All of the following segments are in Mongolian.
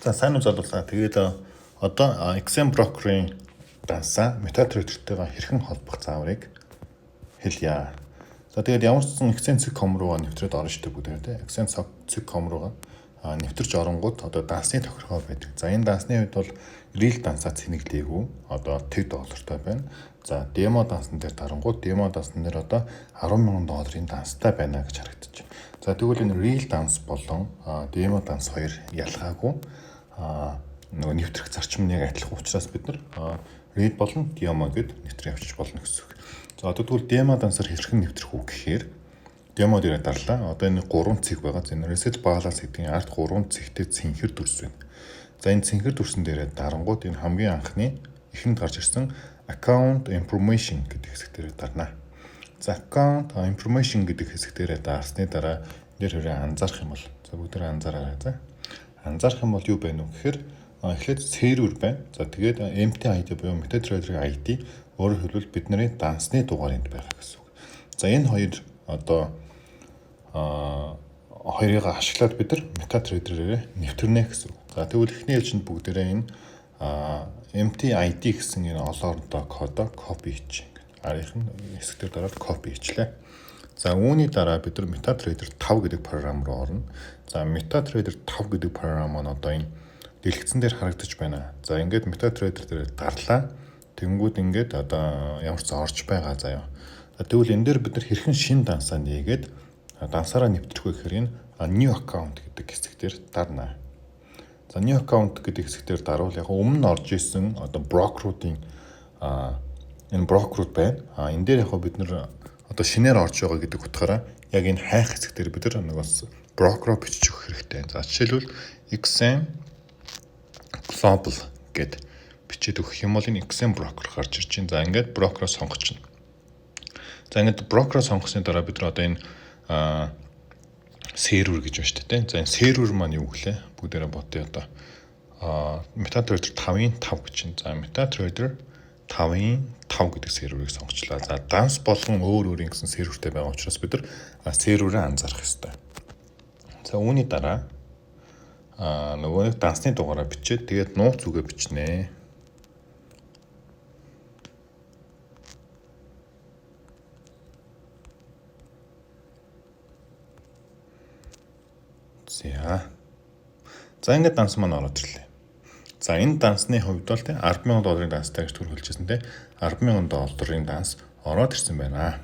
За, сайн уу, залуусаа. Тэгээд одоо XM broker-ын дансаа MetaTrader-тэйгээ хэрхэн холбох зааврыг хэлье. За, тэгээд ямар ч сан XM.com руугаа нэвтрээд орно шүү дээ бүгдээ, тийм. XM.com руугаа нэвтэрч оронгууд одоо дансны тохиргоо байдаг. За, энэ дансны хувьд бол real дансаа цэнэглээгүй, одоо тэг доллартай байна. За, демо дансан дээр дарангууд демо дансан дээр одоо 10,000 долларын данстай байна гэж харагдаж байна. За, тэгвэл энэ real данс болон демо данс хоёр ялгаагүй, нөгөө нэвтрэх зарчим нь яг адилхан учраас бид нар real болон демо гэд нэвтрэн явчих болно гэсэн үг. За, одоо тэгвэл демо дансаар хэрхэн нэвтрэх үү гэхээр демо дээрээ дарлаа. Одоо энэ гурван цэг байгаа. Энэ reset balance гэдгийн ард гурван цэгтэй цэнхэр дүрс байна. За, энэ цэнхэр дүрсэн дээрээ дарангууд энэ хамгийн анхны эхэнд гарч ирсэн account information гэдэг хэсэг дээрээ дарна. За, account information гэдэг хэсэг дээрээ дарсны дараа энэ дээр хэрэг анзаарах юм бол, за, бүгдээ анзаараарай, за. Анзаарах юм бол юу байна вэ гэхээр эхлээд сервер байна. За, тэгээд MT ID буюу MetaTrader-ийн ID, өөрөөр хэлбэл бидний дансны дугаар энд байгаа гэсэн үг. За, энэ хоёр одоо хоёрыг ашиглаад бид нар MetaTrader-ээр нэвтрэнэ гэсэн үг. За, тэгвэл эхний ээлжинд бүгдээрээ энэ MTID гэсэн энэ олоордоо кодоо copy хийчих. Арийнх нь хэсэг дээр дараад copy хийчлээ. За, үүний дараа бид нар MetaTrader 5 гэдэг програм руу орно. За, MetaTrader 5 гэдэг програм маань одоо энэ дэлгэцэн дээр харагдаж байна. За, ингээд MetaTrader дээр дарлаа. Тэнгүүд ингээд одоо ямар ч орж байгаа заяа. За, тэгвэл энэ дээр бид нар хэрхэн шинэ дансаа нээгээд дансаараа нэвтрэх вэ гэхээр энэ new account гэдэг хэсэг дээр дарна. За, new account гэдэг хэсэг дээр дарвал яг өмнө нь орж исэн одоо брокеруудын энэ брокерууд байна. А энэ дээр яг бид нар одоо шинээр орж байгаа гэдэг утгаараа яг энэ хайх хэсэг дээр бид нар нэг бас брокероо бичиж өгөх хэрэгтэй. За, жишээлбэл XM Global гэд бичээд өгөх юм бол энэ XM broker гарч ирж байна. За, ингээд брокероо сонгочихно. За, ингээд брокероо сонгосны дараа бид нар одоо энэ сервер гэж байна шүү дээ. За, энэ сервер маань юу гэлээ? Бүгдээрээ бодъё одоо. MetaTrader 5-ын 5 гэж байна. За, MetaTrader 5-ын 5 гэдэг серверийг сонгочлаа. За, данс болгон өөр өөрийн гэсэн сервертэй байгаа учраас бид нар серверээ анзаарах ёстой. За, үүний дараа нөгөө нэг дансны дугаараа бичээд тэгээд нууц үгээ бичнэ. За. За, ингээд данс маань ороод ирлээ. За, энэ дансны хувьд бол, тийм, 10,000 долларын данстай гэж түр хэлжсэн, тийм, 10,000 долларын данс ороод ирсэн байна.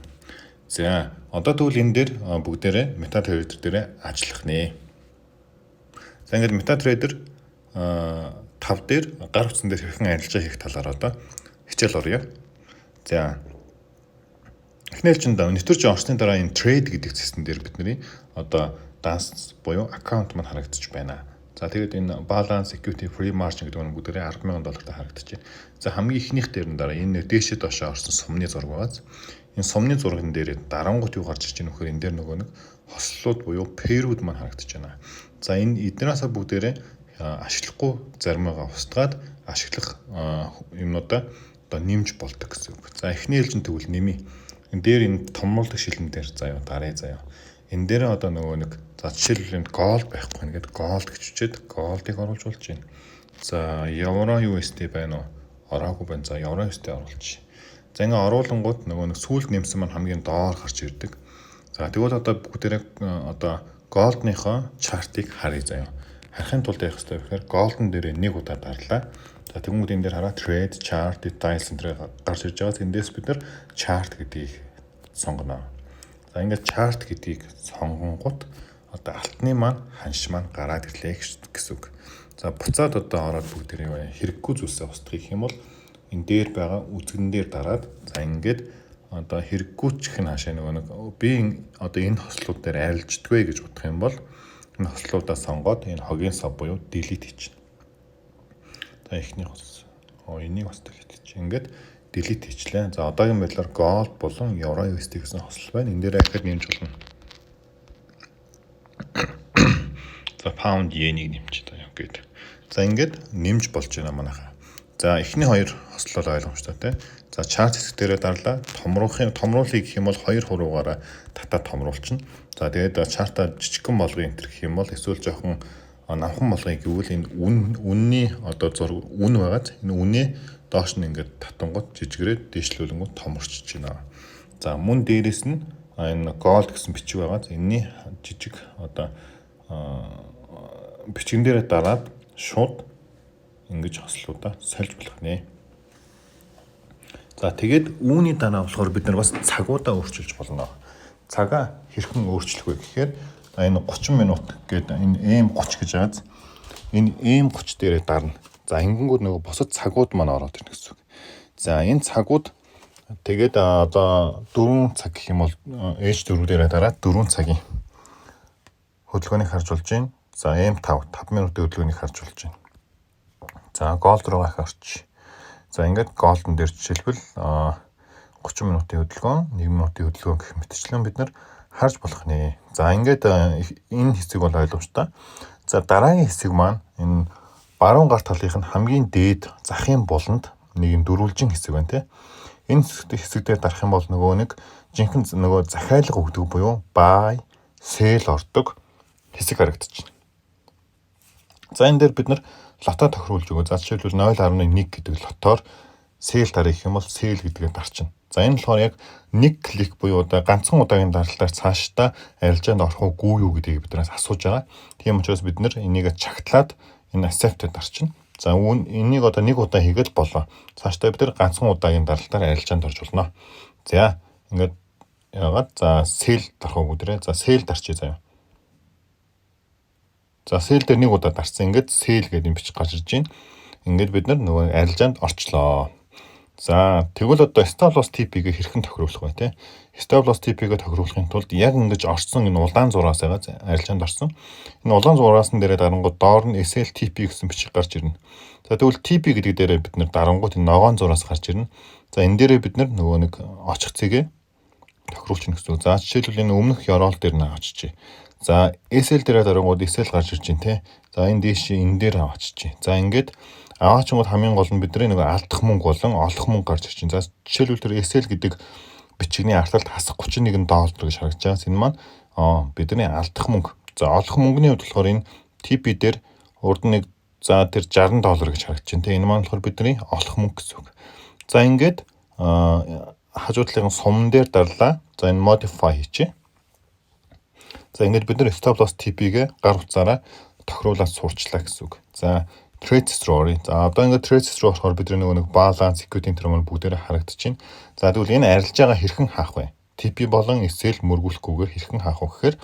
За, одоо тэгвэл энэ дээр бүгдээрээ MetaTrader дээр ажиллах нэ. За, ингээд MetaTrader 5 дээр гар утсан дээр хэрхэн арилжаа хийх талаар одоо хичээл оръё. За, эхний ээлжинд нэвтэрч орсны дараа энэ trade гэдэг цэсэн дээр бидний одоо данс буюу аккаунт маань харагдчих байна. За, тэгээд энэ balance, equity, free margin гэдэг нь бүгдээрээ 10,000 доллартай харагдаж байна. За, хамгийн эхнийх дээр нь дараа энэ дээшээ доошоо орсон сумны зураг байгаа. Энэ сумны зурагн дээр дарангуут юу гарч ирж байгаа нөхөр энэ дээр нөгөө нэг хослолууд буюу pair-үүд маань харагдаж байна. За, энэ эднээсээ бүгдээрээ ашиглахгүй заримыгаа устгаад ашиглах юмнуудаа одоо нэмж болдог гэсэн үг. За, эхний ээлжинд тэгвэл нэмье. Энэ дээр энэ томруулдаг шилэн дээр заяа дарыг заяа. Энэ дээр одоо нөгөө нэг, за, жишээлбэл энд gold байхгүй нэгэд gold гэж бичээд gold-ыг оруулж болж байна. За, евро USD байна уу? Ороогүй байна. За, евро USD оруулчих. За, ингээ оруулангууд нөгөө нэг сүүлд нэмсэн маань хамгийн доор гарч ирдэг. За, тэгвэл одоо бүгдээрээ одоо gold-ныхоо chart-ыг харъя заяа. Харахын тулд яах ёстой вэ гэхээр gold-н дээрээ нэг удаа дарлаа. За, тэгвэл энэ дээр хараа trade, chart, details энэ гарч ирж байгаа. Тэндээс бид нар chart гэдгийг сонгоно. За, ингээд chart гэдгийг сонгонгууд одоо алтны маань ханш маань гараад ирлээ гэсэн үг. За, буцаад одоо ороод бүгдээрээ хэрэггүй зүйлсээ устгах юм бол энэ дээр байгаа үзгэн дээр дараад, за, ингээд одоо хэрэггүй ч гэх нь хаашаа нөгөө нэг би одоо энэ хослууд дээр арилждаггүй гэж бодох юм бол энэ хослуудаа сонгоод энэ хогийн сав буюу delete хийчихнэ. За, эхний хос. Оо, энийг бас delete хийчих. Ингээд delete хийчлээ. За, одоогийн байдлаар gold болон euro USD гэсэн хосол байна. Энэ дээр ахад нэмж болно. За, pound yen-ийг нэмчих таа гээд. За, ингээд нэмж болж байна манайхаа. За, эхний хоёр хослол ойлгомжтой, тий. За, chart хэсэг дээрээ дарлаа. Томруулахын томруулъя гэх юм бол хоёр хуруугаараа татаад томруулчихна. За, тэгээд chart-аа жижигхэн болгоё энэ гэх юм бол эсвэл жоохон намхан болгоё гэвэл энэ үнний одоо зураг үн байгаад энэ үнээ доош нь ингээд татангууд жижигрээд дээшлүүлэнгүүд томорчж байна. За, мөн дээрэс нь энэ gold гэсэн бичиг байгаа. Энэний жижиг одоо бичгэн дээрээ дараад шууд ингэж хослуудаа сольж болох нэ. За, тэгээд үүний дараа болохоор бид нар бас цагуудаа өөрчилж болно. Цагаа хэрхэн өөрчлөх вэ гэхээр энэ 30 минут гэдэг энэ M30 гэж байгаа. Энэ M30 дээрээ дарна. За, ингэнгүүт нөгөө бусад цагууд маань ороод ирнэ гэсэн үг. За, энэ цагууд тэгээд одоо 4 цаг гэх юм бол H4 дээрээ дараад 4 цагийн хөдөлгөөнийг харж болж байна. За, M5 5 минутын хөдөлгөөнийг харж болж байна. За, gold руу орч. За, ингээд gold-н дээр жишээлбэл 30 минутын хөдөлгөөн, 1 минутын хөдөлгөөн гэх мэтчлэн бид нар харж болох нэ. За, ингээд энэ хэсэг бол ойлгомжтой. За, дараагийн хэсэг маань энэ баруун гар талынх нь хамгийн дээд захын буланд нэг юм дөрвөлжин хэсэг байна, тий. Энэ хэсэг дээр дарах юм бол нөгөө нэг жинхэнэ нөгөө захиалга өгдөг буюу buy, sell ордог хэсэг харагдчихна. За, энэ дээр бид нар lot-оо тохируулж өгөө. За, жишээлбэл 0.1 гэдэг lot-оор sell дарах юм бол sell гэдгээ дарчна. За, энэ болохоор яг нэг клик буюу одоо ганцхан удаагийн даралтаар цаашдаа арилжаанд орох уугүй юу гэдгийг биднээс асууж байгаа. Тийм учраас бид нар энийг чагтлаад энэ accept-д дарчна. За, энийг одоо нэг удаа хийгээд болоо. Цаашдаа бид нар ганцхан удаагийн даралтаар арилжаанд орж болно. За, ингээд яагаад, за, sell дарах уу гүдрээ. За, sell дарчээ заяа. За, sell дээр нэг удаа дарсан. Ингээд sell гэдэг юм бичиг гарч ирж байна. Ингээд бид нар нөгөө арилжаанд орчлоо. За, тэгвэл одоо stop loss TP-г хэрхэн тохируулах вэ, те? Stop loss TP-г тохируулахын тулд яг ингэж орсон энэ улаан зураас байгаа, арилжаанд орсон. Энэ улаан зураас нь дээрээ дарангууд доор нь SL TP гэсэн бичиг гарч ирнэ. За, тэгвэл TP гэдэг дээрээ бид нар дарангууд энэ ногоон зураас гарч ирнэ. За, энэ дээрээ бид нар нөгөө нэг очих цэгээ тохируулчихна гэсэн үг. За, жишээлбэл энэ өмнөх ёроол дээр нь авчижээ. За, SL дээрээ дарангууд SL гарч ирж байна, те. За, энэ дээш энэ дээр авчижээ. За, ингээд аваачингууд хамгийн гол нь бидний нөгөө алдах мөнгө болон олох мөнгө гарч ирж байна. За, жишээлбэл тэр SL гэдэг бичигний арталт хасах 31 доллар гэж харагдаж байгаа. Энэ маань бидний алдах мөнгө. За, олох мөнгөний хувьд болохоор энэ TP дээр урд нэг, за, тэр 60 доллар гэж харагдаж байна. Тэ, энэ маань болохоор бидний олох мөнгө гэсэн үг. За, ингээд хажуу талын суман дээр дарлаа. За, энэ modify хийчихье. За, ингээд бид нар stop loss TP-гээ гар утсаараа тохируулаад сурчлаа гэсэн үг. За, trades руу оръё. За, одоо ингээд trades руу орохоор бидний нөгөө нэг balance, equity тэр маань бүгдээрээ харагдчихэв. За, тэгвэл энэ арилжаагаа хэрхэн хаах вэ? TP болон SL мөргүүлэхгүйгээр хэрхэн хаах вэ гэхээр,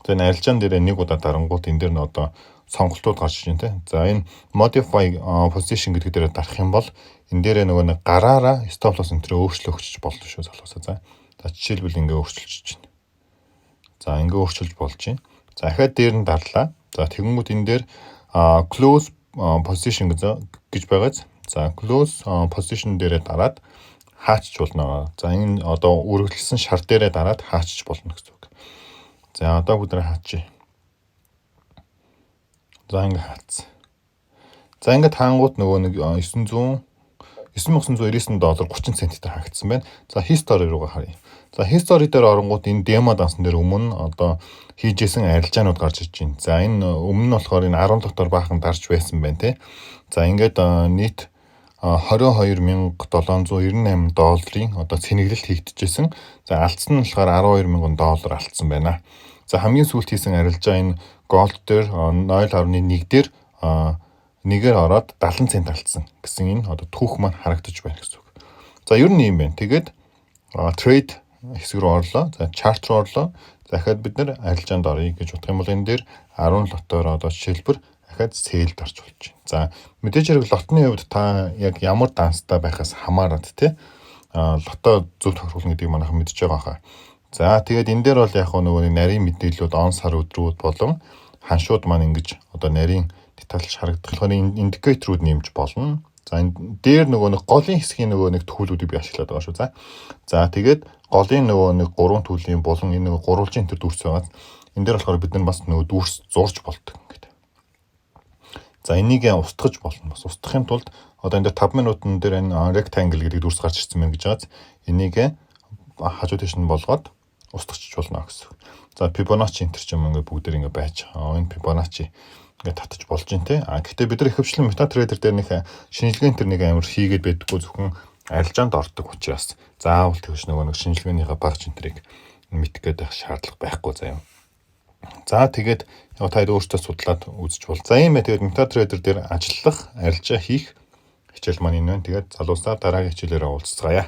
за, энэ арилжаан дээр нэг удаа дарангууд энэ дээр нь одоо сонголтууд гарч иж байна, те. За, энэ modify position гэдэг дээр дарах юм бол энэ дээрээ нөгөө нэг гараараа stop loss энэ төрөө өөрчлөгдөж болно шүү, залуусаа. За. За, жишээлбэл ингээ өөрчилж байна. За, ингээ өөрчилж болж байна. За, дахиад дээр нь дарлаа. За, тэгэнгүүт энэ дээр close position гэж байгааз. За, close position дээрээ дараад хаачч болно. За, энэ одоо үргэлжилсэн шар дээрээ дараад хаачч болно гэсэн үг. За, одоо бүгд хаачъя. За, ингээ хаацсан. За, ингээд хаангууд нөгөө нэг 900 9999 доллар 30 центээр хаагдсан байна. За, history руугаа харъя. За, history дээр оронгууд энэ демо дансан дээр өмнө одоо хийжсэн арилжаанууд гарч ирж байна. За, энэ өмнө нь болохоор энэ 10 дотор баахан дарж байсан байна, те. За, ингээд нийт 22,798 долларын одоо цэнэглэлт хийгдэжсэн. За, алдсан нь болохоор 12,000 доллар алдсан байна. За, хамгийн сүүлд хийсэн арилжаа энэ gold дээр 0.1 дээр нэгээр ороод 70 цент алдсан гэсэн энэ одоо түүх маань харагдаж байна гэсэн үг. За, ер нь юм байна. Тэгээд trade хэсэг рүү орлоо. За, chart руу орлоо. За, дахиад бид нар арилжаанд оръё гэж бодох юм бол энэ дээр 10 lot-оор одоо жишээлбэл дахиад sell дарж болж байна. За, мэдээж хэрэг lot-ны хувьд та яг ямар данстай байхаас хамаарат, тий, lot-оо зөв тохируулна гэдгийг манайхан мэдж байгаа хаа. За, тэгээд энэ дээр бол яг нөгөө нарийн мэдээллүүд, он, сар, өдрүүд болон ханшууд маань ингэж одоо нарийн детальж харагдах. Тэгэхээр индикаторууд нэмж болно. За, энэ дээр нөгөө нэг голын хэсгийн нөгөө нэг tool үүдийг би ашиглаад байгаа шүү. За. За, тэгээд голын нөгөө нэг гурван tool ийн болон энэ нөгөө гурвалжин төр дүрс байгаа. Энэ дээр болохоор бид нар бас нөгөө дүрс зурж болдог ингээд. За, энийг устгаж болно. Бас устгахын тулд одоо энэ дээр 5 минутан дээр энэ rectangle гэдэг дүрс гарч ирсэн байна гэж байгаа. Энийг хажуу тийш нь болгоод устгачж болно гэсэн. За, Fibonacci энэ ч юм ингээд бүгдээр ингээд байж байгаа. Энэ Fibonacci Ингээд татаж болж байна, те. А гэхдээ бид нар ихэвчлэн MetaTrader дээр нэг шинжилгээний тэр нэг амар хийгээд байдаггүй, зөвхөн арилжаанд ордог учраас заавал тэгвш нөгөө нэг шинжилгээнийхээ багаж энтрийг мэдэх гээд байх шаардлага байхгүй заяа. За, тэгээд яг та өөртөө судлаад үзэж бол. За, ийм ээ, тэгээд MetaTrader дээр ажиллах, арилжаа хийх хичээл маань энэ байна. Тэгээд залуусаа, дараагийн хичээлээр уулзцгаая.